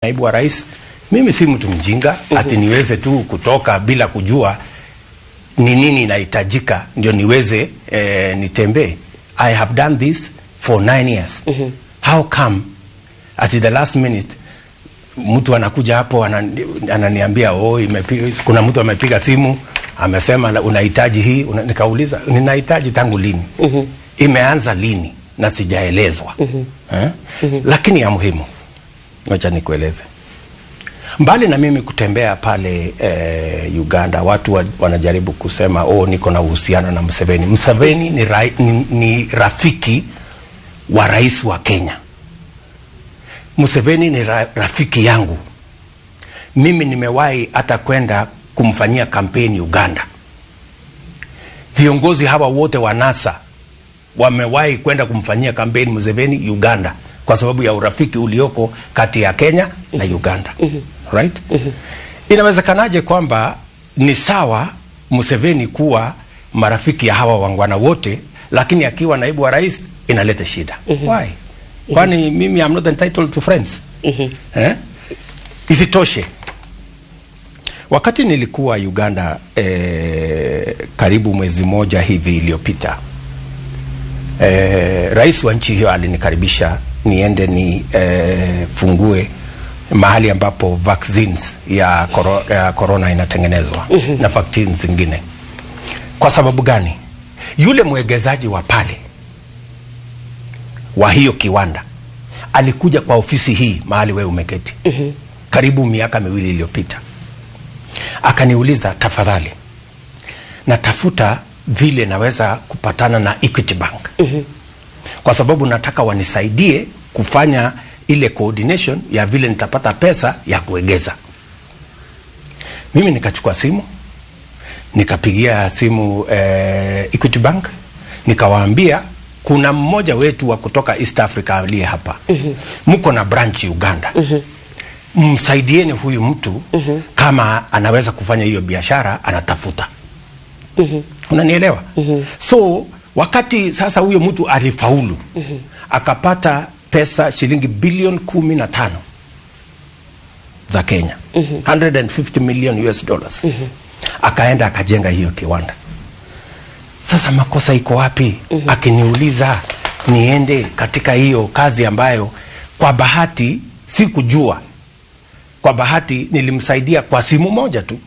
Naibu wa rais, mimi si mtu mjinga ati niweze tu kutoka bila kujua ni nini inahitajika ndio niweze nitembee. I have done this for 9 years. How come at the last minute mtu anakuja hapo ananiambia, "Oh, kuna mtu amepiga simu, amesema unahitaji hii." Nikauliza, "Ninahitaji tangu lini? Imeanza lini na sijaelezwa?" Eh? Lakini ya muhimu, wacha nikueleze, mbali na mimi kutembea pale Uganda, watu wanajaribu kusema, "Oh, niko na uhusiano na Museveni." Museveni ni rafiki wa rais wa Kenya. Museveni ni rafiki yangu. Mimi nimewahi hata kwenda kumfanyia kampeni Uganda. Viongozi hawa wote wa NASA wamewahi kwenda kumfanyia kampeni Museveni Uganda kwa sababu ya urafiki ulioko kati ya Kenya na Uganda. Right? Inawezekanaje kwamba ni sawa Museveni kuwa marafiki ya hawa wangwana wote, lakini akiwa naibu wa rais inaleta shida? Why? Kwani mimi I'm not entitled to friends? Eh? Isitoshe, wakati nilikuwa Uganda karibu mwezi mmoja hivi iliyopita, rais wa nchi hiyo alinikaribisha niende ni fungue mahali ambapo vaccines ya corona inatengenezwa na vaccines zingine. Kwa sababu gani? Yule mwegezaji wa pale wa hiyo kiwanda alikuja kwa ofisi hii mahali wewe umeketi karibu miaka 2 iliyopita, akaniuliza, "Tafadhali, natafuta vile naweza kupatana na Equity Bank kwa sababu nataka wanisaidie kufanya ile coordination ya vile nitapata pesa ya kuegeza." Mimi nikachukua simu, nikapigia simu Equity Bank, nikawaambia kuna mmoja wetu wa kutoka East Africa aliye hapa, mko na branch Uganda, msaidieni huyu mtu kama anaweza kufanya hiyo biashara anatafuta. Unanielewa? So wakati sasa huyo mtu alifaulu, akapata pesa shilingi bilioni 15 za Kenya, 150 million US dollars, akaenda akajenga hiyo kiwanda. Sasa makosa iko wapi? Akiniuliza niende katika hiyo kazi ambayo kwa bahati sikujua, kwa bahati nilimsaidia kwa simu moja tu,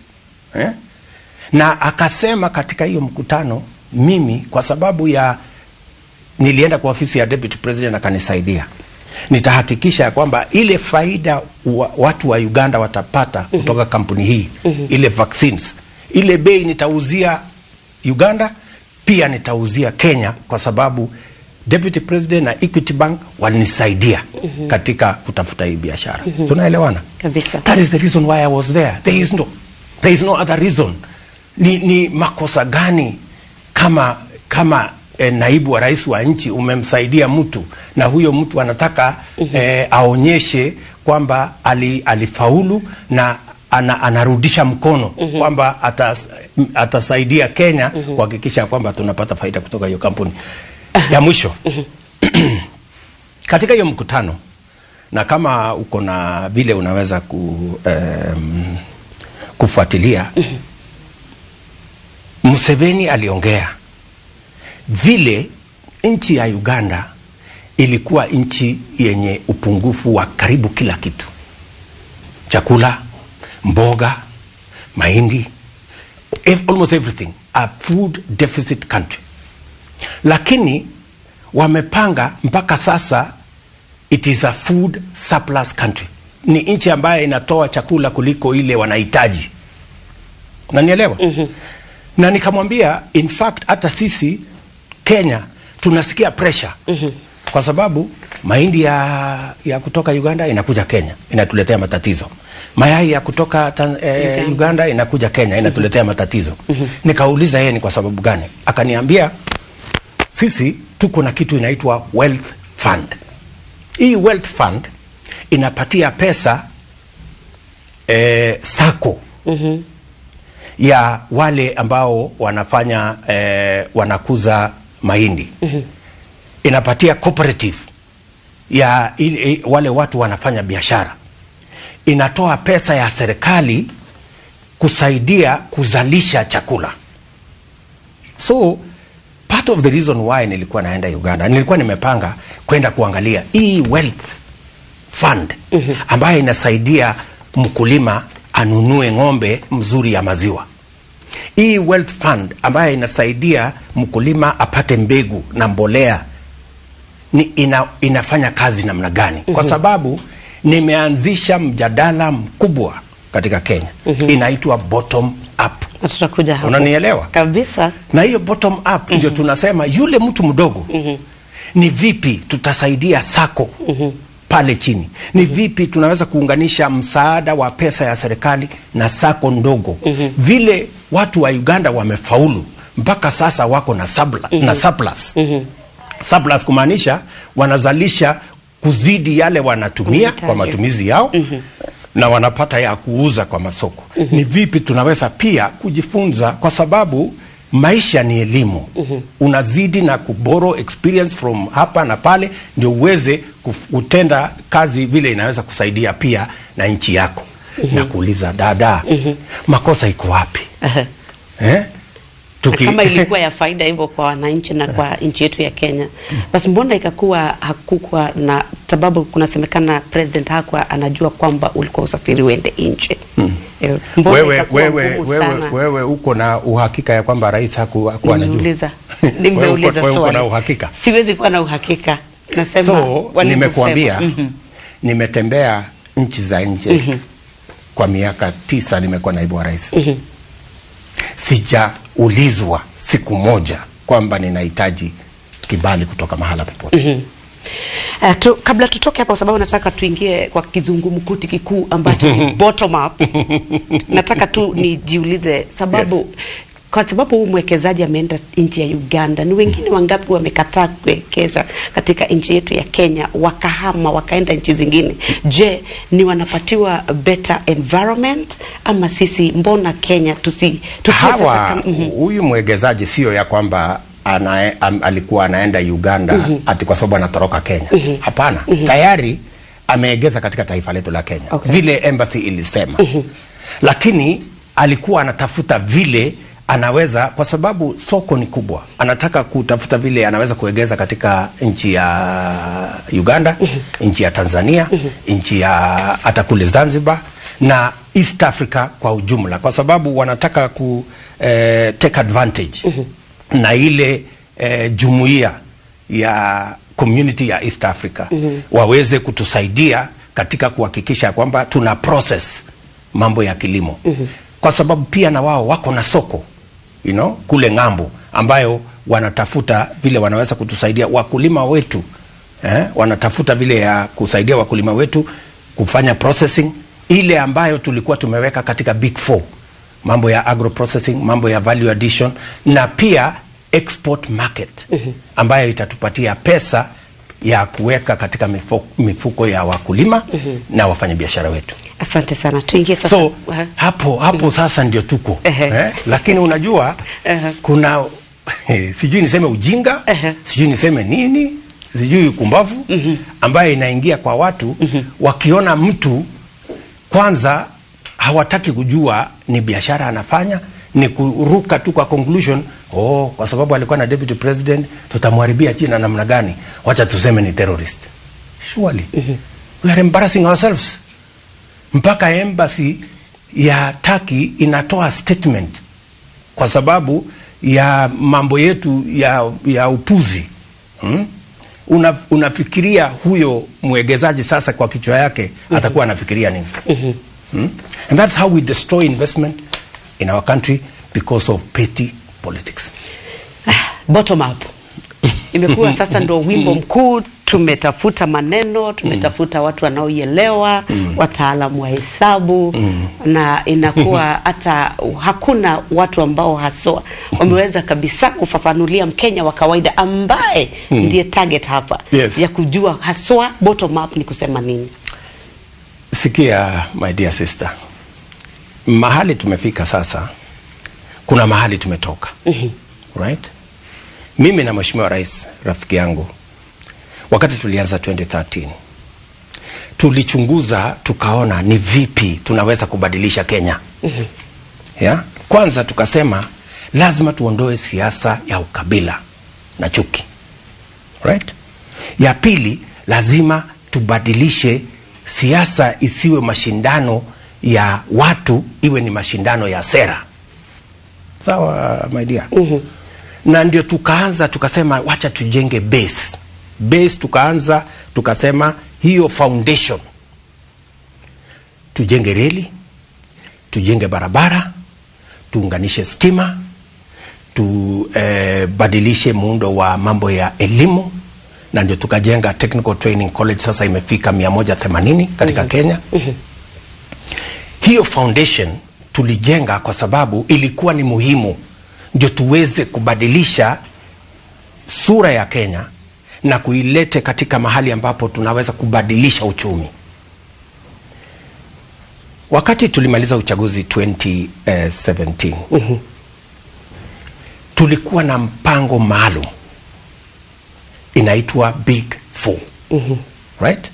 eh? Na akasema katika hiyo mkutano, mimi kwa sababu ya nilienda kwa ofisi ya deputy president akanisaidia, nitahakikisha ya kwamba ile faida watu wa Uganda watapata kutoka kampuni hii, ile vaccines, ile bei nitauzia Uganda pia nitauzia Kenya, kwa sababu deputy president na Equity Bank walinisaidia katika kutafuta hii biashara. Tunaelewana? Kabisa. That is the reason why I was there. There is no other reason. Ni makosa gani kama naibu wa rais wa nchi umemsaidia mtu na huyo mtu anataka aonyeshe kwamba alifaulu na anarudisha mkono kwamba atasaidia Kenya kuhakikisha kwamba tunapata faida kutoka hiyo kampuni? Ya mwisho, katika hiyo mkutano, na kama uko na vile unaweza kufuatilia, Museveni aliongea vile nchi ya Uganda ilikuwa nchi yenye upungufu wa karibu kila kitu: chakula, mboga, mahindi, almost everything, a food deficit country. Lakini wamepanga mpaka sasa it is a food surplus country, ni nchi ambayo inatoa chakula kuliko ile wanahitaji. Nanielewa? Na nikamwambia, in fact hata sisi Kenya tunasikia pressure kwa sababu mahindi ya kutoka Uganda inakuja Kenya, inatuletea matatizo. Mayai ya kutoka Uganda inakuja Kenya, inatuletea matatizo. Nikauliza yeye ni kwa sababu gani? Akaniambia, "Sisi tuko na kitu inaitwa wealth fund. Hii wealth fund inapatia pesa SACCO ya wale ambao wanafanya wanakuza mahindi, inapatia cooperative ya wale watu wanafanya biashara. Inatoa pesa ya serikali kusaidia kuzalisha chakula. So part of the reason why nilikuwa naenda Uganda, nilikuwa nimepanga kwenda kuangalia hii wealth fund ambayo inasaidia mkulima anunue ng'ombe mzuri ya maziwa, hii wealth fund ambayo inasaidia mkulima apate mbegu na mbolea ni inafanya kazi namna gani? Kwa sababu nimeanzisha mjadala mkubwa katika Kenya inaitwa bottom up. Na tutakuja hapo. Unanielewa? Kabisa. Na hiyo bottom up ndio tunasema yule mtu mdogo ni vipi tutasaidia SACCO pale chini, ni vipi tunaweza kuunganisha msaada wa pesa ya serikali na SACCO ndogo. Vile watu wa Uganda wamefaulu mpaka sasa wako na surplus. Surplus kumaanisha wanazalisha kuzidi yale wanatumia kwa matumizi yao na wanapata ya kuuza kwa masoko. Ni vipi tunaweza pia kujifunza, kwa sababu maisha ni elimu. Unazidi na kuborrow experience from hapa na pale, ndio uweze kutenda kazi vile inaweza kusaidia pia na nchi yako. Na kuuliza dada, makosa iko wapi? Eh? Kama ilikuwa ya faida hivyo kwa wananchi na kwa nchi yetu ya Kenya, basi mbona ikakuwa hakukuwa na sababu? Kunasemekana president hakuwa anajua kwamba ulikuwa usafiri uende nje. Mbona Wewe, ikakuwa wewe, ngumu wewe, sana? Wewe uko na uhakika ya kwamba rais hakuwa anajua? Nimeuliza, Wewe nimeuliza wewe uko swali. na uhakika? Siwezi kuwa na uhakika, nasema So walivyosema. nimekuambia nimetembea nchi za nje kwa miaka 9 nimekuwa naibu wa rais. Sijaulizwa siku moja kwamba ninahitaji kibali kutoka mahala popote. Kabla tutoke hapa, kwa sababu nataka tuingie kwa kizungumkuti kikuu ambacho ni bottom up. Nataka tu nijiulize sababu kwa sababu huu mwekezaji ameenda nchi ya Uganda, ni wengine wangapi wamekataa kuwekeza katika nchi yetu ya Kenya wakahama wakaenda nchi zingine? Je, ni wanapatiwa better environment ama sisi mbona Kenya tusiwe sasa Hawa huyu mwekezaji sio ya kwamba alikuwa anaenda Uganda ati kwa sababu anatoroka Kenya. Hapana, tayari ameegeza katika taifa letu la Kenya vile embassy ilisema, lakini alikuwa anatafuta vile anaweza, kwa sababu soko ni kubwa, anataka kutafuta vile anaweza kuegeza katika nchi ya Uganda, nchi ya Tanzania, nchi ya hata kule Zanzibar na East Africa kwa ujumla, kwa sababu wanataka ku take advantage na ile jumuiya ya community ya East Africa waweze kutusaidia katika kuhakikisha kwamba tuna process mambo ya kilimo kwa sababu pia na wao wako na soko kule ng'ambo ambayo wanatafuta vile wanaweza kutusaidia wakulima wetu wanatafuta vile ya kusaidia wakulima wetu kufanya processing ile ambayo tulikuwa tumeweka katika Big Four, mambo ya agro processing, mambo ya value addition na pia export market ambayo itatupatia pesa ya kuweka katika mifuko ya wakulima na wafanyabiashara wetu. Asante sana, tuingie sasa. So hapo hapo sasa ndio tuko eh? Lakini unajua kuna sijui niseme ujinga, sijui niseme nini, sijui ukumbavu ambayo inaingia kwa watu wakiona mtu kwanza hawataki kujua ni biashara anafanya, ni kuruka tu kwa conclusion, oh, kwa sababu alikuwa na deputy president tutamharibia jina namna gani, wacha tuseme ni terrorist. Surely we are embarrassing ourselves mpaka embassy ya Turkey inatoa statement kwa sababu ya mambo yetu ya upuzi, Unafikiria huyo mwegezaji sasa kwa kichwa yake atakuwa anafikiria nini? And that's how we destroy investment in our country because of petty politics. Bottom up imekuwa sasa ndo wimbo mkuu. Tumetafuta maneno, tumetafuta watu wanaoielewa, wataalamu wa hesabu na inakuwa hata hakuna watu ambao haswa wameweza kabisa kufafanulia Mkenya wa kawaida ambaye ndiye target hapa ya kujua haswa bottom up ni kusema nini. Sikia, my dear sister, mahali tumefika sasa, kuna mahali tumetoka, right? Mimi na Mheshimiwa Rais rafiki yangu, wakati tulianza 2013 Tulichunguza tukaona ni vipi tunaweza kubadilisha Kenya. Yeah? Kwanza tukasema lazima tuondoe siasa ya ukabila na chuki. Right? Ya pili, lazima tubadilishe siasa isiwe mashindano ya watu, iwe ni mashindano ya sera. Sawa, my dear? Na ndio tukaanza tukasema wacha tujenge base. Base tukaanza tukasema hiyo foundation. Tujenge reli, tujenge barabara, tuunganishe stima, tubadilishe muundo wa mambo ya elimu, na ndio tukajenga Technical Training College, sasa imefika 180 katika Kenya. Hiyo foundation tulijenga kwa sababu ilikuwa ni muhimu ndio tuweze kubadilisha sura ya Kenya na kuilete katika mahali ambapo tunaweza kubadilisha uchumi. Wakati tulimaliza uchaguzi 2017, tulikuwa na mpango maalum inaitwa Big Four. Right?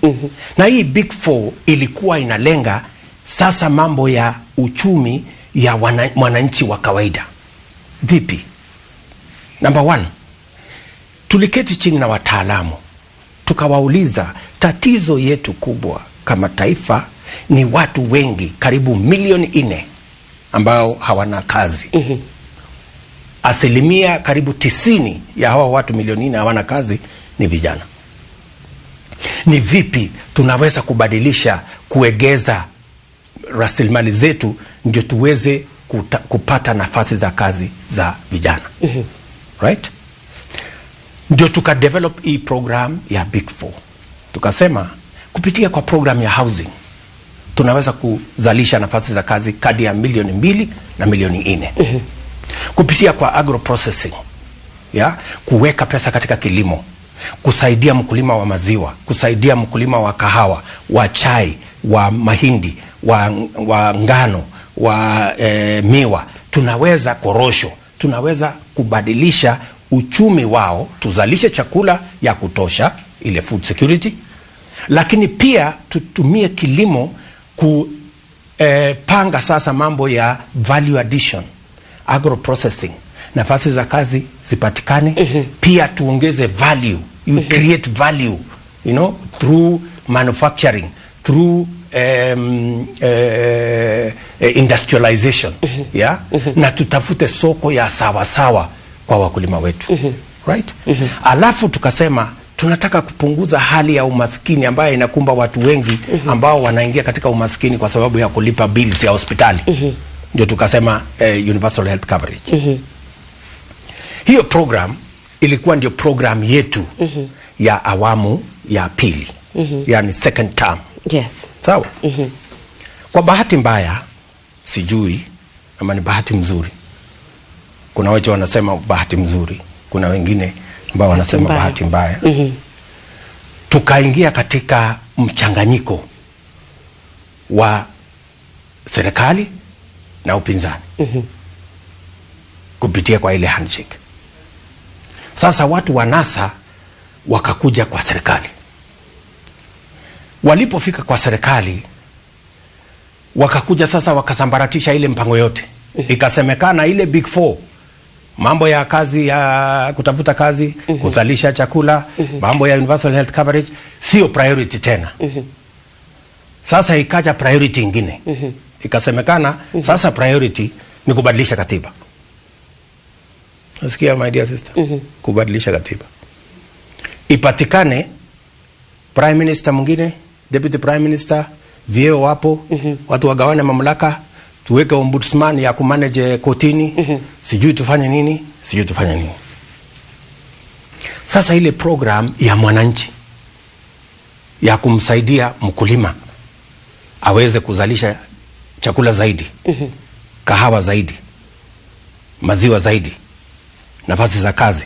Na hii Big Four ilikuwa inalenga sasa mambo ya uchumi ya mwananchi wa kawaida. Vipi? Number one, tuliketi chini na wataalamu tukawauliza tatizo yetu kubwa kama taifa ni watu wengi karibu milioni 4 ambao hawana kazi. Asilimia karibu 90 ya hawa watu milioni 4 hawana kazi ni vijana. Ni vipi tunaweza kubadilisha, kuegeza rasilimali zetu ndio tuweze kupata nafasi za kazi za vijana? Right? Ndio tuka develop hii program ya Big Four. Tukasema kupitia kwa program ya housing tunaweza kuzalisha nafasi za kazi kati ya milioni 2 na milioni 4. Kupitia kwa agro processing, ya kuweka pesa katika kilimo, kusaidia mkulima wa maziwa, kusaidia mkulima wa kahawa, wa chai, wa mahindi, wa ngano, wa miwa, tunaweza korosho, tunaweza kubadilisha uchumi wao, tuzalishe chakula ya kutosha, ile food security, lakini pia tutumie kilimo kupanga sasa mambo ya value addition, agro processing, nafasi za kazi zipatikane. Pia tuongeze value, you create value through manufacturing, through industrialization, yeah? Na tutafute soko ya sawasawa sawa kwa wakulima wetu, right? Alafu tukasema tunataka kupunguza hali ya umaskini ambayo inakumba watu wengi ambao wanaingia katika umaskini kwa sababu ya kulipa bills ya hospitali. Ndio tukasema universal health coverage. Hiyo program ilikuwa ndio program yetu ya awamu ya pili, yani second term. Sawa. Kwa bahati mbaya, sijui ama ni bahati mzuri, kuna watu wanasema bahati mzuri, kuna wengine ambao wanasema mbaya. Bahati mbaya. Tukaingia katika mchanganyiko wa serikali na upinzani kupitia kwa ile handshake. Sasa watu wa NASA wakakuja kwa serikali. Walipofika kwa serikali, wakakuja sasa wakasambaratisha ile mpango yote. Ikasemekana ile Big Four, mambo ya kazi ya kutafuta kazi, kuzalisha chakula, mambo ya universal health coverage sio priority tena. Sasa ikaja priority ingine. Ikasemekana sasa priority ni kubadilisha katiba. Nasikia, my dear sister? Kubadilisha katiba. Ipatikane prime minister mwingine, deputy prime minister, vyeo wapo, watu wagawane mamlaka, tuweke ombudsman ya kumanage kotini, sijui tufanye nini, sijui tufanye nini. Sasa ile program ya mwananchi ya kumsaidia mkulima aweze kuzalisha chakula zaidi, kahawa zaidi, maziwa zaidi, nafasi za kazi,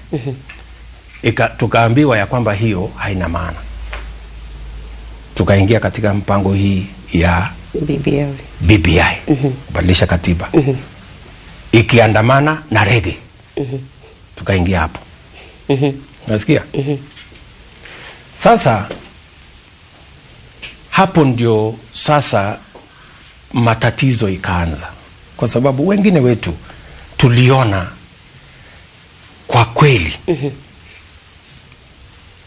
tukaambiwa ya kwamba hiyo haina maana. Tukaingia katika mpango hii ya BBI. BBI, kubadilisha katiba, ikiandamana na rege. Tukaingia hapo. Unasikia? Sasa Hapo ndio sasa matatizo ikaanza, kwa sababu wengine wetu tuliona kwa kweli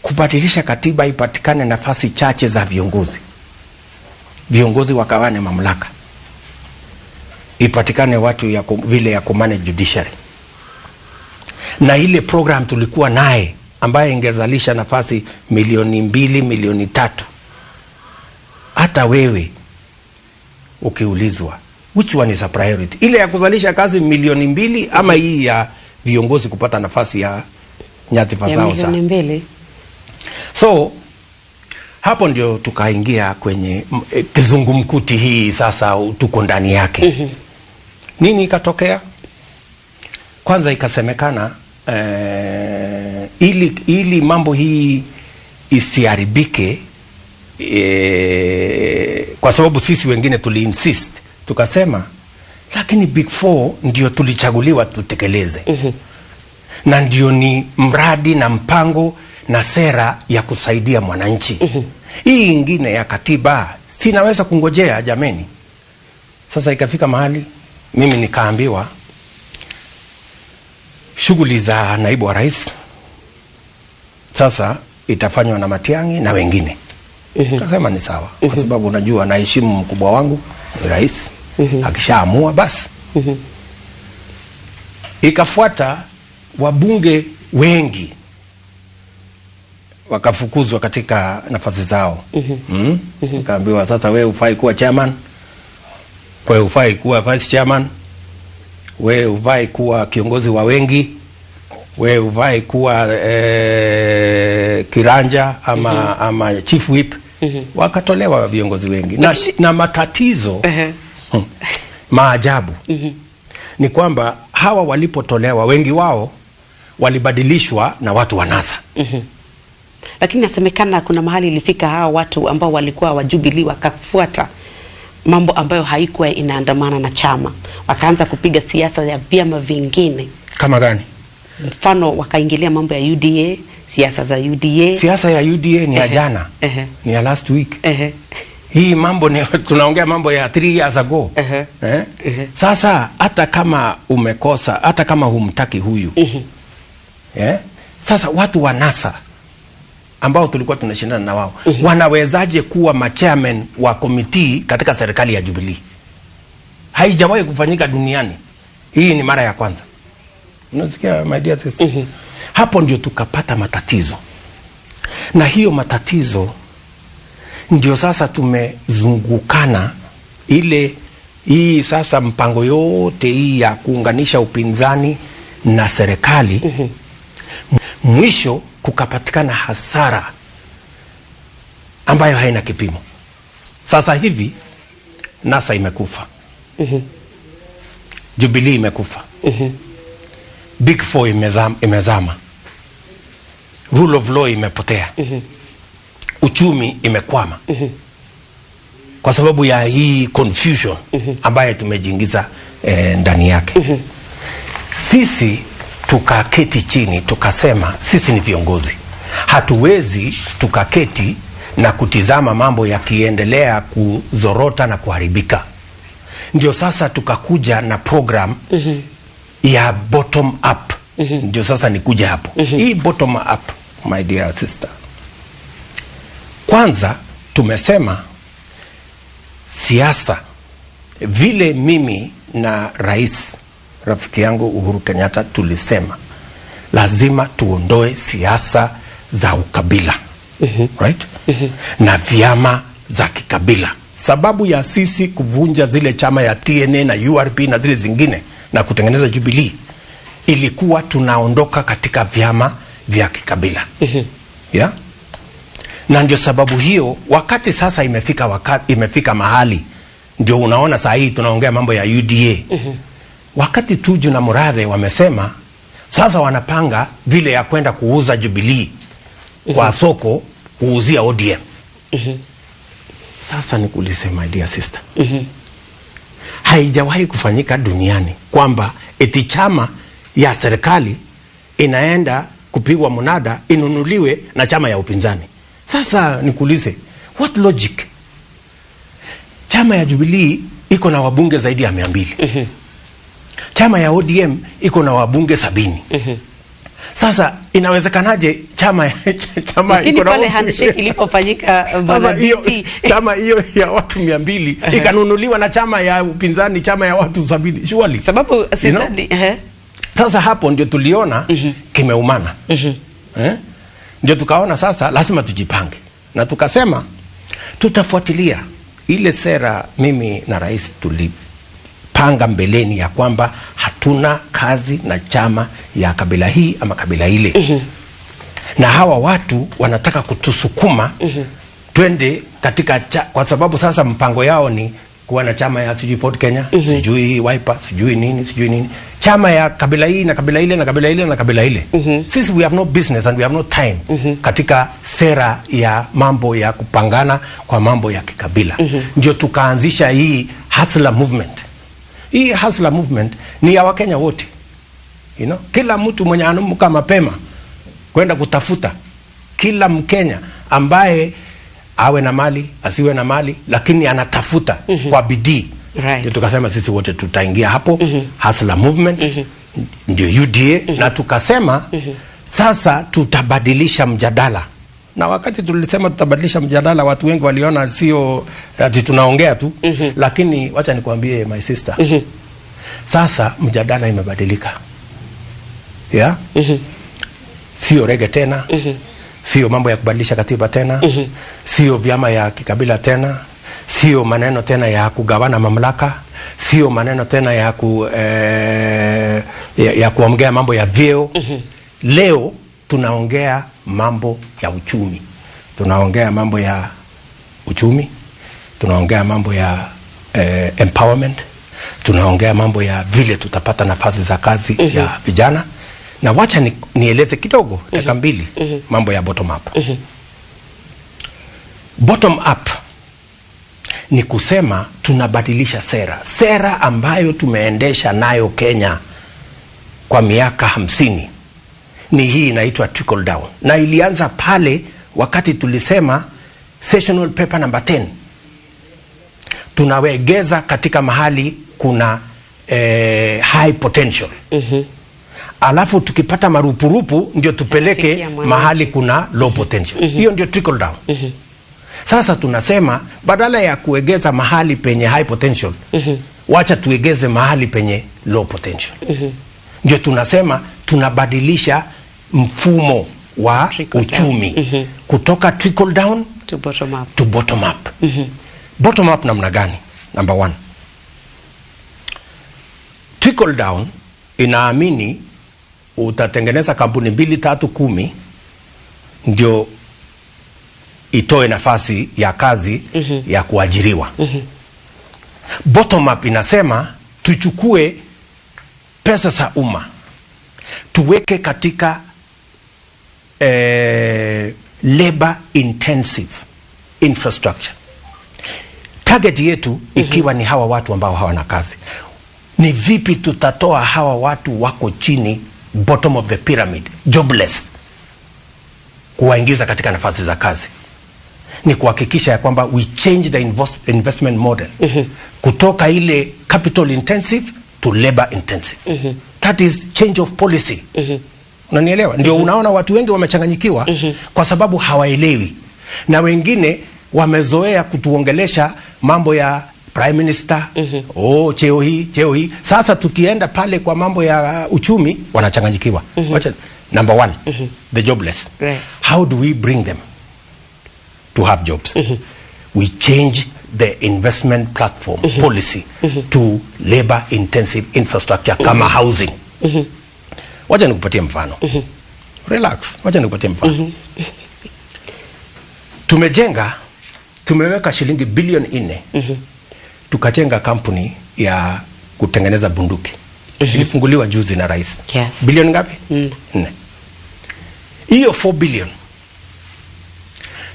kubadilisha katiba ipatikane nafasi chache za viongozi, viongozi wakawane mamlaka, ipatikane watu ya vile ya kumanage judiciary, na ile program tulikuwa naye ambaye ingezalisha nafasi 2 milioni, 3 milioni. Hata wewe ukiulizwa which one is a priority, ile ya kuzalisha kazi 2 milioni ama hii ya viongozi kupata nafasi ya nyadhifa Ya zao za 2 milioni. So hapo ndio tukaingia kwenye kizungumkuti hii sasa tuko ndani yake. Nini ikatokea? Kwanza ikasemekana ili mambo hii isiharibike, kwa sababu sisi wengine tuliinsist tukasema, lakini Big Four ndio tulichaguliwa tutekeleze na ndio ni mradi na mpango na sera ya kusaidia mwananchi. Hii ingine ya katiba sinaweza kungojea jameni. Sasa ikafika mahali mimi nikaambiwa shughuli za naibu wa rais sasa itafanywa na Matiang'i na wengine. Kasema ni sawa, kwa sababu unajua naheshimu mkubwa wangu ni rais, akishaamua basi. Ikafuata wabunge wengi wakafukuzwa katika nafasi zao. Wakaambiwa sasa, wewe hufai kuwa chairman, wewe hufai kuwa vice chairman, wewe hufai kuwa kiongozi wa wengi, wewe hufai kuwa kiranja ama chief whip. Wakatolewa viongozi wengi na matatizo maajabu ni kwamba hawa walipotolewa wengi wao walibadilishwa na watu wa NASA. Lakini inasemekana kuna mahali ilifika hawa watu ambao walikuwa wa Jubilee wakafuata mambo ambayo haikuwa inaandamana na chama, wakaanza kupiga siasa ya vyama vingine. Kama gani? Mfano wakaingilia mambo ya UDA, siasa za UDA. Siasa ya UDA ni ya jana, ni ya last week. Hii mambo ni tunaongea mambo ya 3 years ago. Eh? Sasa hata kama umekosa, hata kama humtaki huyu, eh? Sasa watu wa NASA ambao tulikuwa tunashindana na wao wanawezaje kuwa machairman wa committee katika serikali ya Jubilee? Haijawahi kufanyika duniani. Hii ni mara ya kwanza. Unasikia, my dear sister? Hapo ndio tukapata matatizo, na hiyo matatizo ndio sasa tumezungukana ile hii sasa mpango yote hii ya kuunganisha upinzani na serikali. Mwisho kukapatikana hasara ambayo haina kipimo. Sasa hivi NASA imekufa, Jubilee imekufa, Big Four imezama, rule of law imepotea, uchumi imekwama kwa sababu ya hii confusion ambayo tumejiingiza ndani yake. Sisi tukaketi chini tukasema sisi ni viongozi, hatuwezi tukaketi na kutizama mambo yakiendelea kuzorota na kuharibika. Ndio sasa tukakuja na program ya bottom up. Ndio sasa nikuja hapo. Hii bottom up, my dear sister, kwanza tumesema siasa vile mimi na rais rafiki yangu Uhuru Kenyatta tulisema lazima tuondoe siasa za ukabila, right? Na vyama za kikabila. Sababu ya sisi kuvunja zile chama ya TNA na URP na zile zingine na kutengeneza Jubilee ilikuwa tunaondoka katika vyama vya kikabila, yeah? Na ndio sababu hiyo wakati sasa imefika, wakati imefika mahali ndio unaona saa hii tunaongea mambo ya UDA. Wakati Tuju na Murathe wamesema sasa wanapanga vile ya kwenda kuuza Jubilee kwa soko, kuuzia ODM. Sasa nikuulize, my dear sister, haijawahi kufanyika duniani kwamba eti chama ya serikali inaenda kupigwa mnada inunuliwe na chama ya upinzani. Sasa nikuulize, what logic? Chama ya Jubilee iko na wabunge zaidi ya 200. Chama ya ODM iko na wabunge 70. Sasa inawezekanaje chama Lakini iko na pale handshake ilipofanyika, bwana Sasa hiyo DP, chama hiyo ya watu 200 ikanunuliwa na chama ya upinzani, chama ya watu 70, surely? Sababu You know? sidhani Sasa hapo ndio tuliona kimeumana, eh? Ndio tukaona sasa lazima tujipange na tukasema tutafuatilia ile sera mimi na rais tulipanga mbeleni ya kwamba hatuna kazi na chama ya kabila hii ama kabila ile, na hawa watu wanataka kutusukuma twende katika kwa sababu sasa mpango yao ni kuwa na chama ya sijui Ford Kenya, sijui Wiper, sijui nini, sijui nini, chama ya kabila hii na kabila ile na kabila ile na kabila ile. Sisi we have no business and we have no time katika sera ya mambo ya kupangana kwa mambo ya kikabila. Ndio tukaanzisha hii Hustler Movement. Hii Hustler Movement ni ya Wakenya wote. Kila mtu mwenye anaamka mapema kwenda kutafuta, kila Mkenya ambaye awe na mali asiwe na mali, lakini anatafuta kwa bidii. Ndio tukasema sisi wote tutaingia hapo Hustler Movement, ndio UDA, na tukasema sasa tutabadilisha mjadala. Na wakati tulisema tutabadilisha mjadala, watu wengi waliona sio ati tunaongea tu, lakini wacha nikwambie, my sister, sasa mjadala imebadilika, yeah? Sio reggae tena, sio mambo ya kubadilisha katiba tena, sio vyama ya kikabila tena, sio maneno tena ya kugawana mamlaka, sio maneno tena ya kuongea mambo ya vyeo. Leo tunaongea mambo ya uchumi, tunaongea mambo ya uchumi, tunaongea mambo ya empowerment, tunaongea mambo ya vile tutapata nafasi za kazi ya vijana. Na wacha nieleze kidogo dakika 2 mambo ya bottom up. Bottom up ni kusema tunabadilisha sera, sera ambayo tumeendesha nayo Kenya kwa miaka 50 ni hii inaitwa trickle down, na ilianza pale wakati tulisema sessional paper number 10, tunawegeza katika mahali kuna high potential, alafu tukipata marupurupu ndio tupeleke Yanafikia mwananchi. Mahali kuna low potential. Hiyo ndio trickle down. Sasa tunasema badala ya kuegeza mahali penye high potential, wacha tuegeze mahali penye low potential. Ndio tunasema tunabadilisha mfumo wa Trickle down. Uchumi kutoka trickle down To bottom up. To bottom up. Bottom up namna gani? Number one, trickle down inaamini utatengeneza kampuni mbili, tatu, 10 ndio itoe nafasi ya kazi ya kuajiriwa. Bottom up inasema tuchukue pesa za umma tuweke katika labor intensive infrastructure, target yetu ikiwa ni hawa watu ambao hawana kazi. Ni vipi tutatoa hawa watu wako chini, bottom of the pyramid, jobless, kuwaingiza katika nafasi za kazi? Ni kuhakikisha ya kwamba we change the investment model kutoka ile capital intensive to labor intensive. That is change of policy. Unanielewa? Ndio unaona watu wengi wamechanganyikiwa kwa sababu hawaelewi, na wengine wamezoea kutuongelesha mambo ya prime minister, oh, cheo hii, cheo hii. Sasa tukienda pale kwa mambo ya uchumi wanachanganyikiwa. Wacha, number one, the jobless. How do we bring them to have jobs? We change the investment platform policy to labor intensive infrastructure kama housing. Wacha nikupatie mfano. Relax, wacha nikupatie mfano. Tumejenga, tumeweka shilingi bilioni 4, tukajenga kampuni ya kutengeneza bunduki. Ilifunguliwa juzi na rais. Bilioni ngapi? 4. Hiyo 4 billion,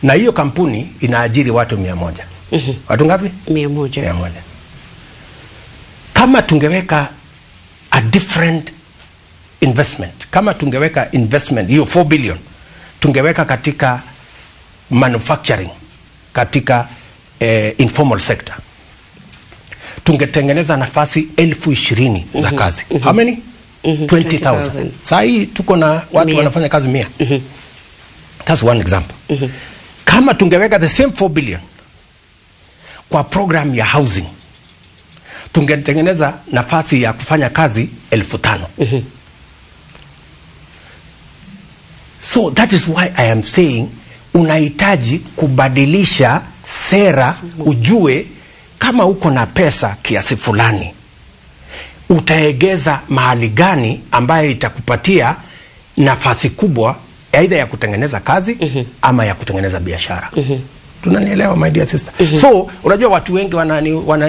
na hiyo kampuni inaajiri watu 100. Watu ngapi? 100. 100. Kama tungeweka a different investment, kama tungeweka investment hiyo 4 billion tungeweka katika manufacturing, katika informal sector. tungetengeneza nafasi 20,000 za kazi. How many? 20,000. Saa hii tuko na watu 100. Wanafanya kazi 100. That's one example. Kama tungeweka the same 4 billion kwa program ya housing, tungetengeneza nafasi ya kufanya kazi 5,000. So that is why I am saying unahitaji kubadilisha sera, ujue kama uko na pesa kiasi fulani utaegeza mahali gani ambayo itakupatia nafasi kubwa aidha ya kutengeneza kazi ama ya kutengeneza biashara. Tunanielewa, my dear sister? So unajua watu wengi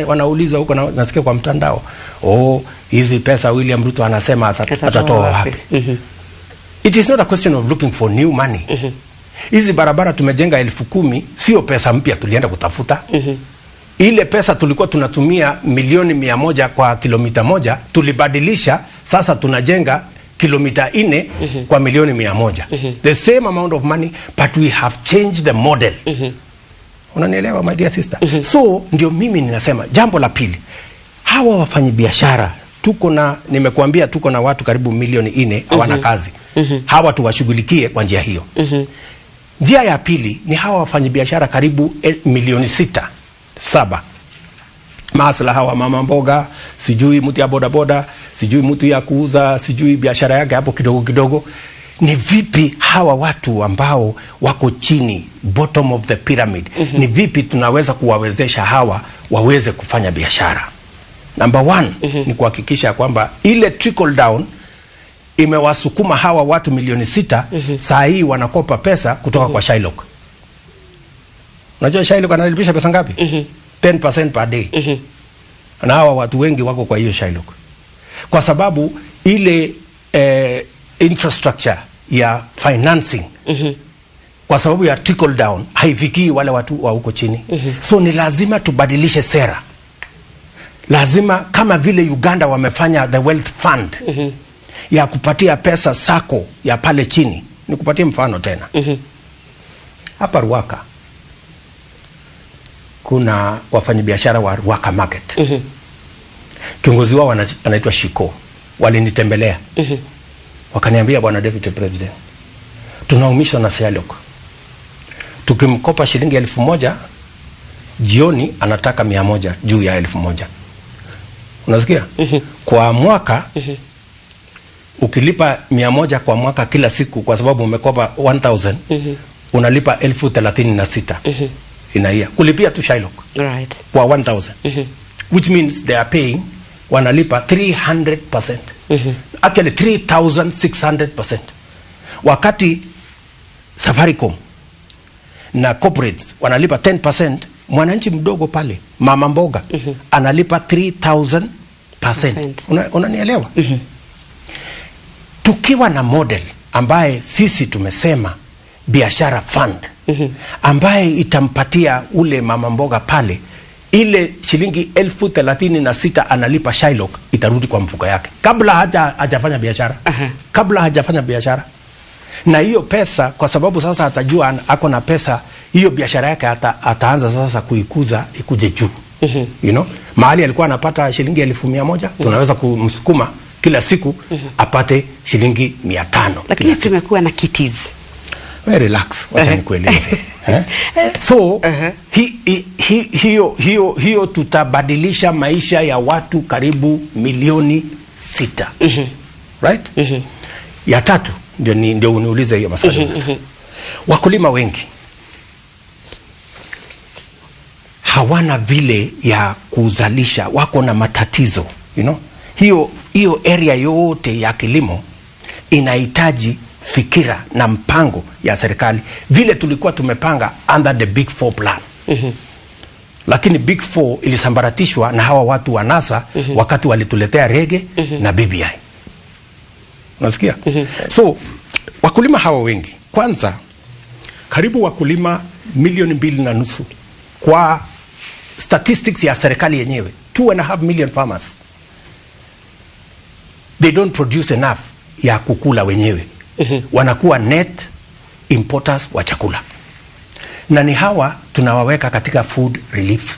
wanauliza huko na, nasikia kwa mtandao, oh, hizi pesa William Ruto anasema atatoa wapi? It is not a question of looking for new money. Hizi barabara tumejenga 10,000 sio pesa mpya tulienda kutafuta. Ile pesa tulikuwa tunatumia 100 milioni kwa kilomita 1 tulibadilisha, sasa tunajenga kilomita 4 kwa 100 milioni. The same amount of money, but we have changed the model. Unanielewa, my dear sister? So ndio mimi ninasema jambo la pili, hawa wafanyabiashara tuko na, nimekuambia tuko na watu karibu 4 milioni hawana kazi. Hawa tuwashughulikie kwa njia hiyo. Njia ya pili ni hawa wafanyabiashara karibu 6 milioni 7, masla hawa mama mboga, sijui mtu ya bodaboda, sijui mtu ya kuuza, sijui biashara yake hapo kidogo kidogo. Ni vipi hawa watu ambao wako chini, bottom of the pyramid, ni vipi tunaweza kuwawezesha hawa waweze kufanya biashara? Number one ni kuhakikisha kwamba ile trickle down imewasukuma hawa watu 6 milioni, saa hii wanakopa pesa kutoka kwa Shylock. Unajua Shylock analipisha pesa ngapi? 10% per day. Na hawa watu wengi wako kwa hiyo Shylock, kwa sababu ile infrastructure ya financing, kwa sababu ya trickle down, haifikii wale watu wa huko chini. So ni lazima tubadilishe sera, lazima kama vile Uganda wamefanya the wealth fund ya kupatia pesa sacco ya pale chini. Nikupatie mfano tena hapa Ruaka kuna wafanyabiashara wa Ruaka Market. Kiongozi wao anaitwa Shiko, walinitembelea, wakaniambia, "Bwana Deputy President, tunaumishwa na Shylock. Tukimkopa shilingi 1,000, jioni anataka 100 juu ya 1,000." Unasikia? Kwa mwaka ukilipa 100 kwa mwaka kila siku, kwa sababu umekopa 1000, unalipa 36,000 inaia kulipia tu Shylock kwa 1000, which means they are paying, wanalipa 300%, actually 3600%, wakati Safaricom na corporates wanalipa 10%. Mwananchi mdogo pale, mama mboga, analipa 3000%. Percent. Unanielewa? Tukiwa na model ambaye sisi tumesema biashara fund, ambaye itampatia ule mama mboga pale ile shilingi 36,000 analipa Shylock, itarudi kwa mfuko yake kabla hajafanya biashara. Kabla hajafanya biashara. Na hiyo pesa, kwa sababu sasa atajua ako na pesa, hiyo biashara yake ataanza sasa kuikuza ikuje juu. Mahali alikuwa anapata shilingi 100,000, tunaweza kumsukuma kila siku apate shilingi 500 Lakini kila siku. Tumekuwa na kitties. We relax, wacha nikueleze. Eh? So hiyo tutabadilisha maisha ya watu karibu 6 milioni. Right? Ya tatu ndio uniulize hiyo maswali. Wakulima wengi hawana vile ya kuzalisha, wako na matatizo. Hiyo area yote ya kilimo inahitaji fikira na mpango ya serikali vile tulikuwa tumepanga under the Big Four plan. Lakini Big Four ilisambaratishwa na hawa watu wa NASA wakati walituletea rege na BBI. Unasikia? So wakulima hawa wengi, kwanza karibu wakulima 2.5 milioni kwa statistics ya serikali yenyewe, 2.5 million farmers, they don't produce enough ya kukula wenyewe. Wanakuwa net importers wa chakula, na ni hawa tunawaweka katika food relief.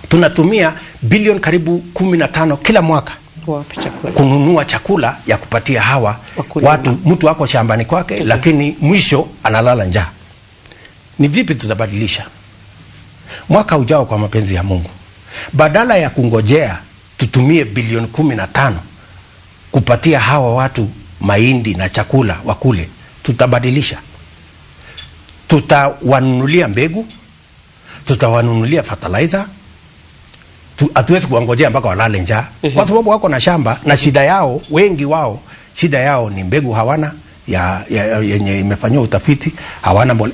Tunatumia bilioni karibu 15 kila mwaka Wape chakula. Kununua chakula ya kupatia hawa Wakulima. watu. Mtu ako shambani kwake, lakini mwisho analala njaa. Ni vipi tutabadilisha mwaka ujao? Kwa mapenzi ya Mungu, badala ya kungojea tutumie bilioni 15 kupatia hawa watu mahindi na chakula wakule, tutabadilisha. Tutawanunulia mbegu, tutawanunulia fertilizer. Hatuwezi kuwangojea mpaka walale njaa, kwa sababu wako na shamba na shida yao, wengi wao shida yao ni mbegu hawana ya yenye imefanyiwa utafiti,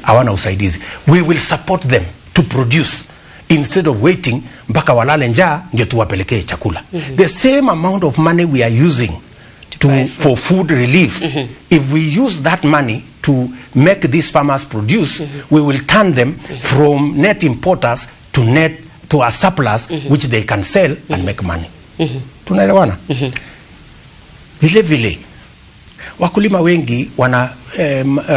hawana usaidizi. We will support them to produce instead of waiting mpaka walale njaa ndio tuwapelekee chakula. The same amount of money we are using buy for food relief, if we use that money to make these farmers produce, we will turn them from net importers to a surplus which they can sell and make money. Tunaelewana? Vile vile wakulima wengi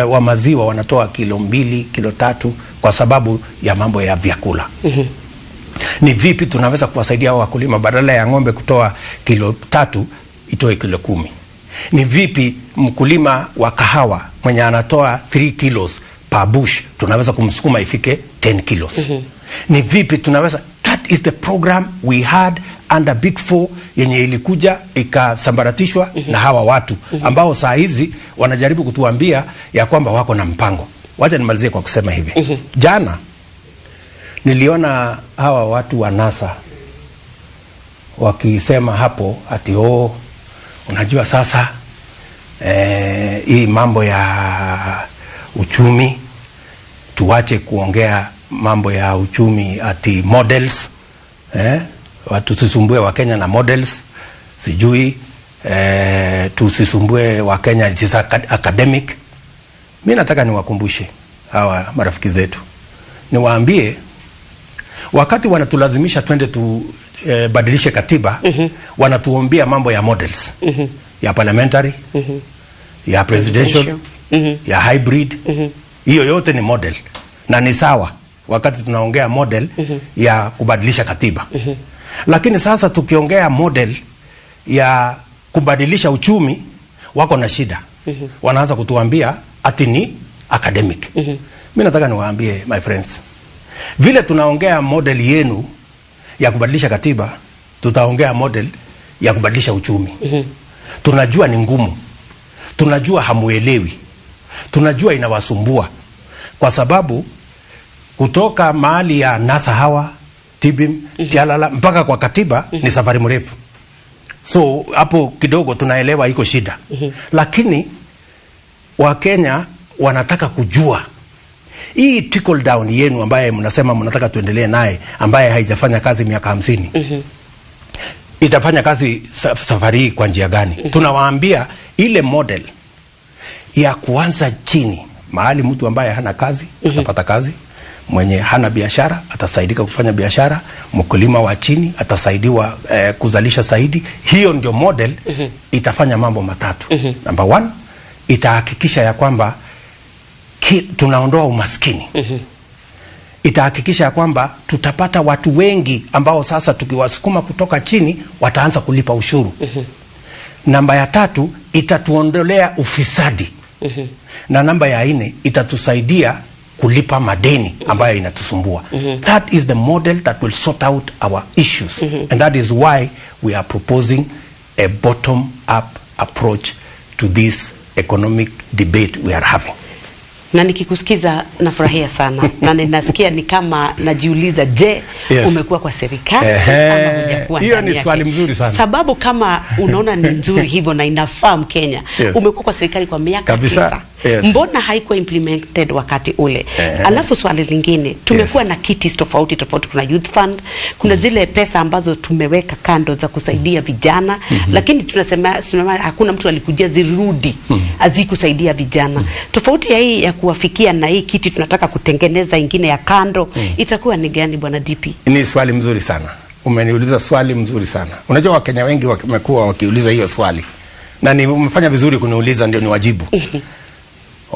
wa maziwa wanatoa kilo 2, kilo 3 kwa sababu ya mambo ya vyakula. Ni vipi tunaweza kuwasaidia hao wakulima, badala ya ng'ombe kutoa kilo 3 itoe kilo 10? Ni vipi mkulima wa kahawa mwenye anatoa 3 kilos per bush tunaweza kumsukuma ifike 10 kilos? Ni vipi tunaweza? That is the program we had under Big Four yenye ilikuja ikasambaratishwa na hawa watu ambao saa hizi wanajaribu kutuambia ya kwamba wako na mpango. Wacha nimalizie kwa kusema hivi. Jana niliona hawa watu wa NASA wakisema hapo ati, "Oh, unajua sasa hii mambo ya uchumi, tuache kuongea mambo ya uchumi ati models, watu tusisumbue Wakenya na models, sijui tusisumbue Wakenya, it is academic." Mi nataka niwakumbushe hawa marafiki zetu, niwaambie wakati wanatulazimisha twende tubadilishe katiba, wanatuombia mambo ya models, ya parliamentary, ya presidential, ya hybrid. Hiyo yote ni model na ni sawa wakati tunaongea model ya kubadilisha katiba, lakini sasa tukiongea model ya kubadilisha uchumi wako na shida. Wanaanza kutuambia ati ni academic. Mi nataka niwaambie, my friends, vile tunaongea model yenu ya kubadilisha katiba, tutaongea model ya kubadilisha uchumi. Tunajua ni ngumu, tunajua hamuelewi, tunajua inawasumbua, kwa sababu kutoka mahali ya NASA hawa Tibim, Tialala mpaka kwa katiba ni safari mrefu, so hapo kidogo tunaelewa iko shida. Lakini Wakenya wanataka kujua hii trickle down yenu ambaye mnasema mnataka tuendelee naye, ambaye haijafanya kazi miaka 50, itafanya kazi safari hii kwa njia gani? Tunawaambia ile model ya kuanza chini, mahali mtu ambaye hana kazi atapata kazi, mwenye hana biashara atasaidika kufanya biashara, mkulima wa chini atasaidiwa kuzalisha zaidi. Hiyo ndio model itafanya mambo matatu. Number one, itahakikisha ya kwamba tunaondoa umaskini. Itahakikisha ya kwamba tutapata watu wengi ambao sasa tukiwasukuma kutoka chini wataanza kulipa ushuru. Namba ya tatu, itatuondolea ufisadi. Na namba ya nne, itatusaidia kulipa madeni ambayo inatusumbua. That is the model that will sort out our issues, and that is why we are proposing a bottom up approach to this economic debate we are having. Na nikikusikiza nafurahia sana na ninasikia ni kama najiuliza, je, umekuwa kwa serikali ama hujakuwa Hiyo ndani ni yake? Swali mzuri sana. Sababu kama unaona ni nzuri hivyo na inafaa Mkenya, umekuwa kwa serikali kwa miaka Kabisa. 9, mbona haikuwa implemented wakati ule? Alafu swali lingine, tumekuwa na kitties tofauti tofauti, kuna youth fund, kuna zile pesa ambazo tumeweka kando za kusaidia vijana, lakini tunasema hakuna mtu alikujia zirudi, hazikusaidia vijana. Tofauti ya hii ya kuwafikia na hii kitty tunataka kutengeneza ingine ya kando itakuwa ni gani, bwana DP? Ni swali mzuri sana, umeniuliza swali mzuri sana. Unajua Wakenya wengi wamekuwa wakiuliza hiyo swali na ni umefanya vizuri kuniuliza ndio niwajibu.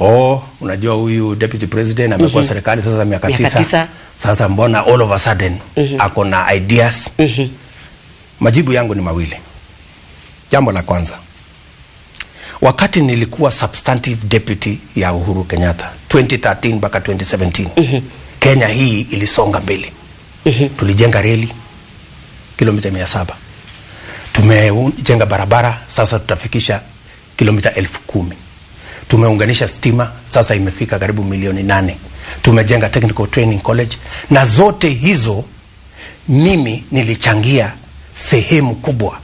Oh, unajua huyu deputy president amekuwa serikali sasa miaka Miaka 9. 9. Sasa mbona all of a sudden ako na ideas? Majibu yangu ni mawili. Jambo la kwanza, wakati nilikuwa substantive deputy ya Uhuru Kenyatta 2013 mpaka 2017, Kenya hii ilisonga mbele. Tulijenga reli kilomita 700, tumejenga barabara, sasa tutafikisha kilomita 10,000. Tumeunganisha stima, sasa imefika karibu milioni 8. Tumejenga Technical Training College, na zote hizo mimi nilichangia sehemu kubwa.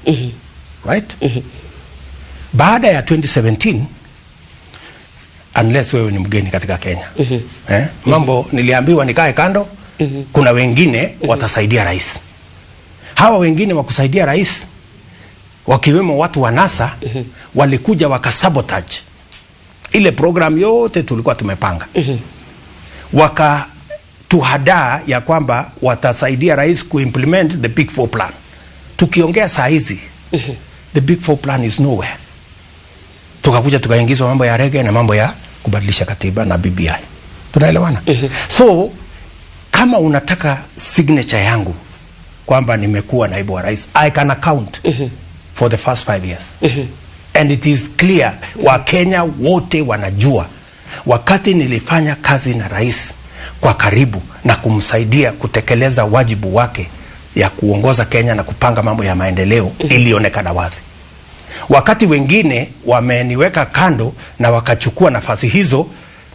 Right? Baada ya 2017, unless wewe ni mgeni katika Kenya, eh, mambo niliambiwa nikae kando, kuna wengine watasaidia rais. Hawa wengine wa kusaidia rais, wakiwemo watu wa NASA, walikuja wakasabotage ile program yote tulikuwa tumepanga. Wakatuhadaa ya kwamba watasaidia rais kuimplement the Big Four plan. Tukiongea saa hizi, the Big Four plan is nowhere. Tukakuja tukaingizwa mambo ya reggae na mambo ya kubadilisha katiba na BBI. Tunaelewana? So kama unataka signature yangu kwamba nimekuwa naibu wa rais, I can account for the first 5 years and it is clear. Wakenya wote wanajua wakati nilifanya kazi na rais kwa karibu na kumsaidia kutekeleza wajibu wake ya kuongoza Kenya na kupanga mambo ya maendeleo, ilionekana wazi. Wakati wengine wameniweka kando na wakachukua nafasi hizo,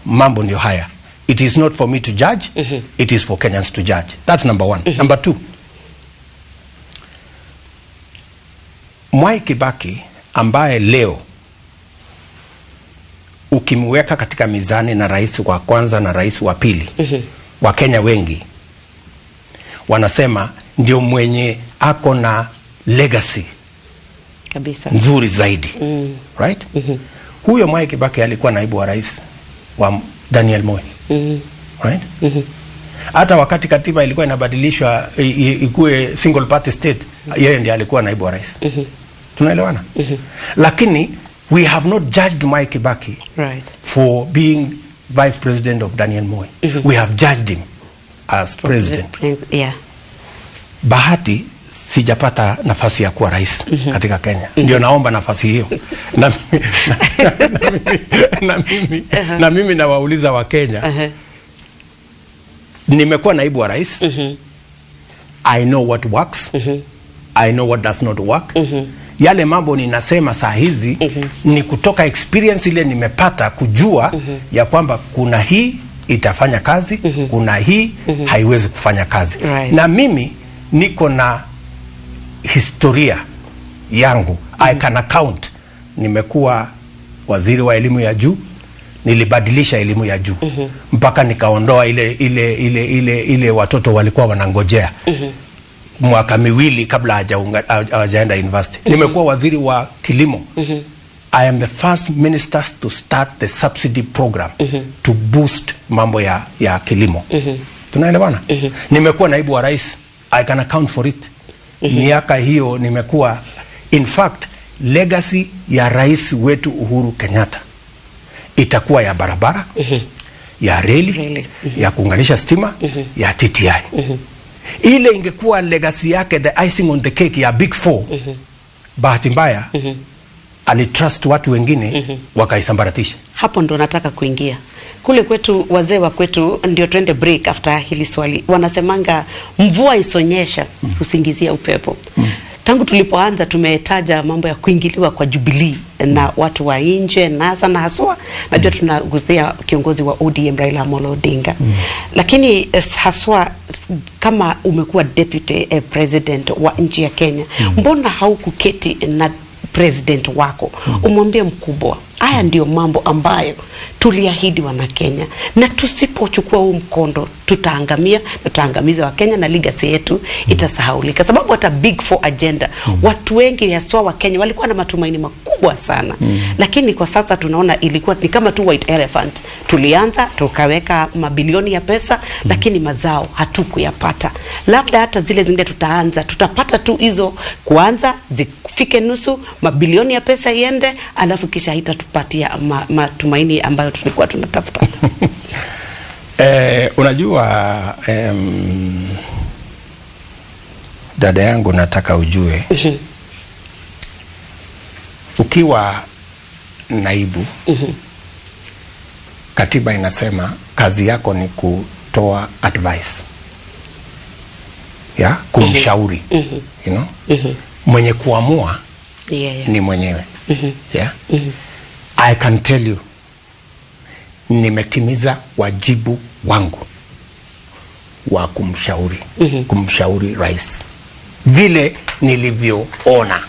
mambo ndio haya. It is not for me to judge, it is for Kenyans to judge. That's number one. Number two, Mwai Kibaki, ambaye leo ukimweka katika mizani na rais wa kwanza na rais wa pili, Wakenya wengi wanasema ndio mwenye ako na legacy nzuri zaidi, right? Huyo Mwai Kibaki alikuwa naibu wa rais wa Daniel Moi, right? Hata wakati katiba ilikuwa inabadilishwa ikuwe single party state, yeye ndiye alikuwa naibu wa rais. Tunaelewana? Lakini we have not judged Mwai Kibaki for being vice president of Daniel Moi. We have judged him as president. Bahati sijapata nafasi ya kuwa rais katika Kenya. Ndio naomba nafasi hiyo. Na mimi nawauliza Wakenya, nimekuwa naibu wa rais. I know what works. I know what does not work. Yale mambo ninasema saa hizi ni kutoka experience ile nimepata kujua ya kwamba kuna hii itafanya kazi, kuna hii haiwezi kufanya kazi. Na mimi niko na historia yangu. I can account. Nimekuwa waziri wa elimu ya juu, nilibadilisha elimu ya juu mpaka nikaondoa ile watoto walikuwa wanangojea mwaka miwili kabla hawajaenda university. Nimekuwa waziri wa kilimo. I am the first minister to start the subsidy program to boost mambo ya kilimo. Tunaelewana? Nimekuwa naibu wa rais. I can account for it. Miaka hiyo nimekuwa, in fact, legacy ya rais wetu Uhuru Kenyatta itakuwa ya barabara, ya reli, Reli. Ya kuunganisha stima, ya TTI. Ile ingekuwa legacy yake, the icing on the cake ya Big Four, bahati mbaya alitrust watu wengine wakaisambaratisha. Hapo ndo nataka kuingia. Kule kwetu, wazee wa kwetu, ndio tuende break after hili swali, wanasemanga mvua isonyesha husingizia upepo. Tangu tulipoanza tumetaja mambo ya kuingiliwa kwa Jubilee na watu wa nje, NASA, na haswa najua tunagusia kiongozi wa ODM Raila Amolo Odinga. Lakini haswa kama umekuwa deputy president wa nchi ya Kenya, mbona haukuketi na president wako umwambie, "Mkubwa, haya ndio mambo ambayo tuliahidi wana Kenya, na tusipochukua huu mkondo tutaangamia na tutaangamiza Wakenya na legacy yetu itasahaulika"? Sababu hata Big Four agenda, watu wengi haswa wa Kenya walikuwa na matumaini makubwa. kubwa sana. Lakini kwa sasa tunaona ilikuwa ni kama tu white elephant. Tulianza tukaweka mabilioni ya pesa, lakini mazao hatukuyapata. Labda hata zile zingine tutaanza, tutapata tu hizo kuanza zifike nusu, mabilioni ya pesa iende, alafu kisha haitatupatia matumaini ambayo tulikuwa tunatafuta. Unajua, dada yangu, nataka ujue ukiwa naibu, katiba inasema kazi yako ni kutoa advice ya kumshauri, mwenye kuamua ni mwenyewe. Yeah? I can tell you, nimetimiza wajibu wangu wa kumshauri rais vile nilivyoona.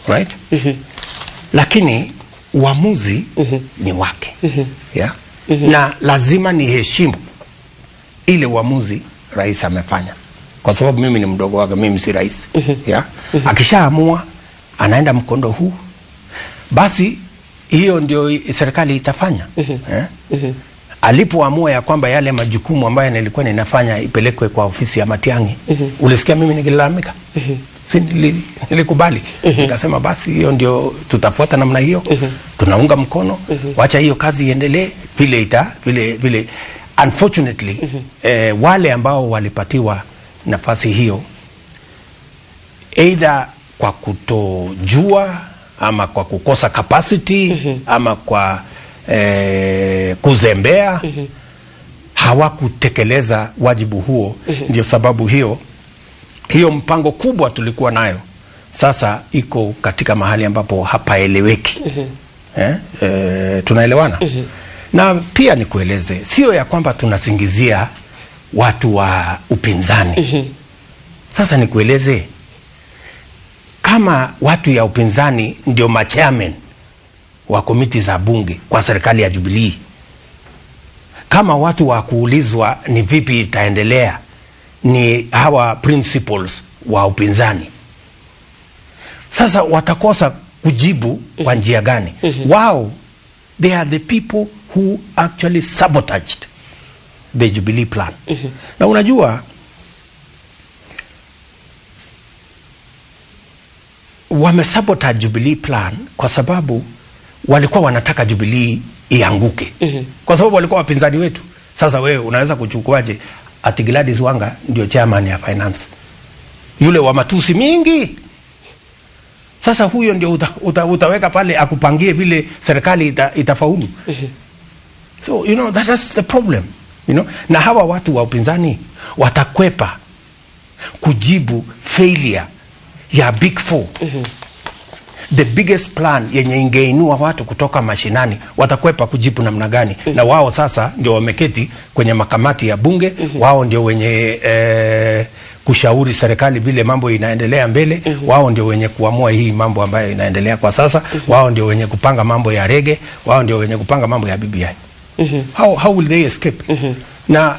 Right? Lakini uamuzi ni wake. Yeah? Na lazima niheshimu ile uamuzi rais amefanya, kwa sababu mimi ni mdogo wake, mimi si rais. Yeah? Akishaamua anaenda mkondo huu, basi hiyo ndio serikali itafanya. Alipoamua ya kwamba yale majukumu ambayo nilikuwa ninafanya ipelekwe kwa ofisi ya Matiang'i, ulisikia mimi nikilalamika? Si nilikubali. Nikasema basi hiyo ndio tutafuata namna hiyo. Tunaunga mkono, wacha hiyo kazi iendelee vile ita vile vile. Unfortunately, wale ambao walipatiwa nafasi hiyo, either kwa kutojua ama kwa kukosa capacity, ama kwa kuzembea, hawakutekeleza wajibu huo. Ndio sababu hiyo mpango kubwa tulikuwa nayo sasa iko katika mahali ambapo hapaeleweki. Tunaelewana? Na pia nikueleze, sio ya kwamba tunasingizia watu wa upinzani. Sasa nikueleze, kama watu ya upinzani ndio machairman wa komiti za bunge kwa serikali ya Jubilee, kama watu wa kuulizwa ni vipi itaendelea ni hawa principals wa upinzani, sasa watakosa kujibu kwa njia gani? Wao, they are the people who actually sabotaged the Jubilee plan. Na unajua, wamesabotage Jubilee plan kwa sababu walikuwa wanataka Jubilee ianguke. Kwa sababu walikuwa wapinzani wetu. Sasa wewe unaweza kuchukuaje ati Gladys Wanga ndio chairman ya finance, yule wa matusi mingi? Sasa huyo ndio utaweka pale akupangie vile serikali itafaulu? So that's the problem. Na hawa watu wa upinzani watakwepa kujibu failure ya Big Four, the biggest plan yenye ingeinua watu kutoka mashinani. Watakwepa kujibu namna gani? Na wao sasa ndio wameketi kwenye makamati ya bunge. Wao ndio wenye kushauri serikali vile mambo inaendelea mbele. Wao ndio wenye kuamua hii mambo ambayo inaendelea kwa sasa. Wao ndio wenye kupanga mambo ya rege, wao ndio wenye kupanga mambo ya BBI. How will they escape? Na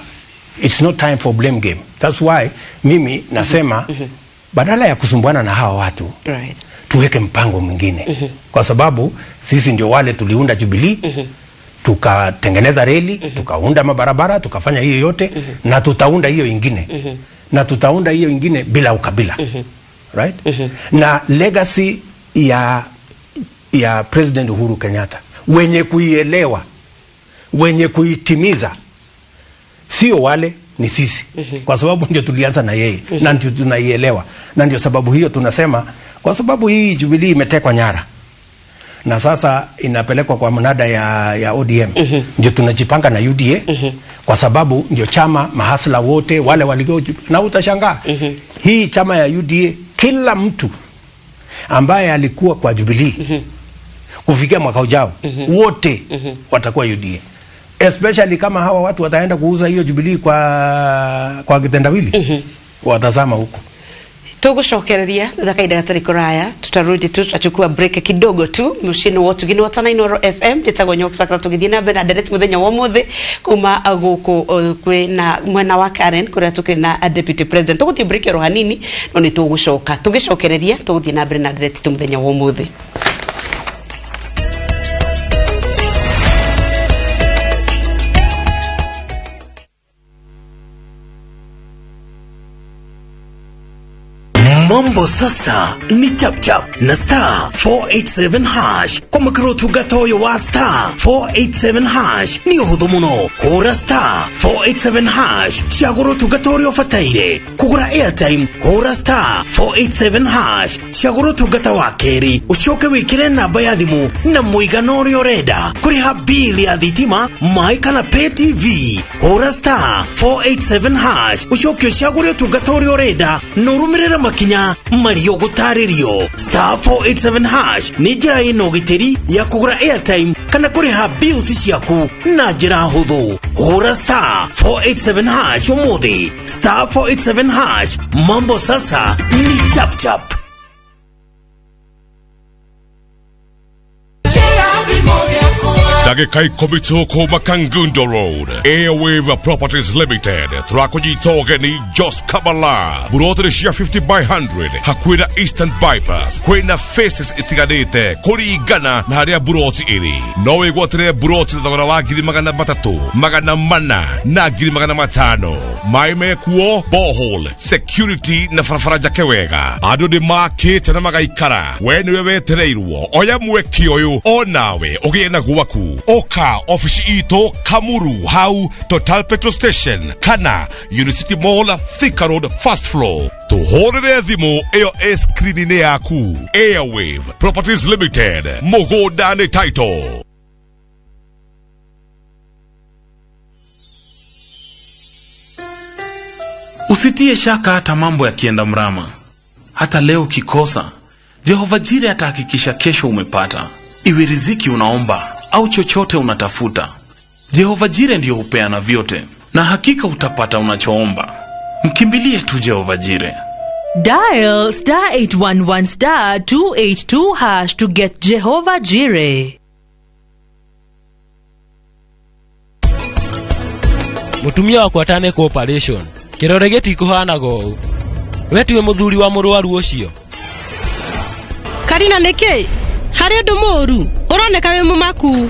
it's not time for blame game. That's why mimi nasema, badala ya kusumbuana na hawa watu, tuweke mpango mwingine, kwa sababu sisi ndio wale tuliunda Jubilee, tukatengeneza reli, tukaunda mabarabara, tukafanya hiyo yote, na tutaunda hiyo ingine, na tutaunda hiyo ingine bila ukabila, right? Na legacy ya President Uhuru Kenyatta, wenye kuielewa, wenye kuitimiza sio wale, ni sisi, kwa sababu ndio tulianza na yeye na ndio tunaielewa. Na ndio sababu hiyo tunasema, kwa sababu hii Jubilee imetekwa nyara na sasa inapelekwa kwa mnada ya ODM, ndio tunajipanga na UDA, kwa sababu ndio chama mahasla wote wale walio. Na utashangaa, hii chama ya UDA, kila mtu ambaye alikuwa kwa Jubilee, kufikia mwaka ujao wote watakuwa UDA, especially kama hawa watu wataenda kuuza hiyo Jubilee kwa kitendawili, watazama huko. Tugucokereria thutha kahinda gatarĩ kũraya. Tutarudi tu, tutachukua break kidogo tu. Muciĩ wa ũtugi wa Tana Inooro FM, njĩtagwo Nyox Factor. Tũgĩthiĩ na mbere na ndereti mũthenya wa ũmũthĩ kuma gũkũ kwĩ na mwena wa Karen, kũrĩa tũkĩrĩ na Deputy President. Tũgũthiĩ break oro hanini, no nĩ tũgũcoka. Tũgĩcokereria tũgũthiĩ na mbere na ndereti tu mũthenya wa ũmũthĩ. Mambo sasa ni chapchap na star 487 hash. Kwamũkĩra ũtungata ũyũ wa star 487 hash nĩ ũhũthũ mũno. Hũra star 487 hash, cagũra ũtungata ũrĩa ũbataire. Kũgũra airtime, hũra star 487 hash, cagũra ũtungata wa kerĩ, ũcoke wĩkĩre namba ya thimũ na mũigana ũrĩa ũrenda. Kũrĩha bill ya thitima, maĩ kana pay TV, hũra star 487 hash, ũcoke ũcagũre ũtungata ũrĩa ũrenda na ũrũmĩrĩre makinya marĩa ũgũtarĩrio. Star 487 hash nĩ njĩra ĩna ũgitĩri ya kũgũra airtime kana kũrĩha bills ciaku na njĩra hũthũ. Hũra star 487 hash ũmũthĩ. Star 487 hash, mambo sasa ni chapchap. Ndagĩka 10 tu kuma Kangundo Road, Airwave Properties Limited tũrakũnyita ũgeni Jos Kamala, burotĩrĩ cia 50 by 100 hakuhĩ na Eastern Bypass. Kwĩna faces itiganĩte kũringana na harĩa buroti ĩrĩ. No wĩgwatĩre buroti na thogora wa 300,000, 400 na 500,000. Maĩ mekuo, borehole, security na barabara njake wega. Andũ nĩ makĩte na magaikara. We nĩwe wetereirwo, oya mweke ũyũ onawe ũgĩe na gwaku. Oka ofici itũ Kamuru hau Total Petrol Station kana Unicity Mall, Thika Road, first floor. Tũhũrĩre thimũ ĩyo ĩ screen-inĩ yaku. Airwave Properties Limited, mũgũnda nĩ title. Usitie shaka hata mambo yakienda mrama. Hata leo ukikosa, Jehova Jire atahakikisha kesho umepata. Iwe riziki unaomba au chochote unatafuta, Jehova Jire ndiyo hupeana vyote, na hakika utapata unachoomba. Mkimbilie tu Jehova Jire. Dial star 811 star 282 hash to get Jehovah Jireh. Mutumia wakwa atanekwo operation kĩrore gĩtikũhanaga ũũ. We tiwe mũthuri wa mũrwaru ũcio? Karina, nĩkĩ harĩ ũndũ mũũru? Ũroneka wĩ mũmaku.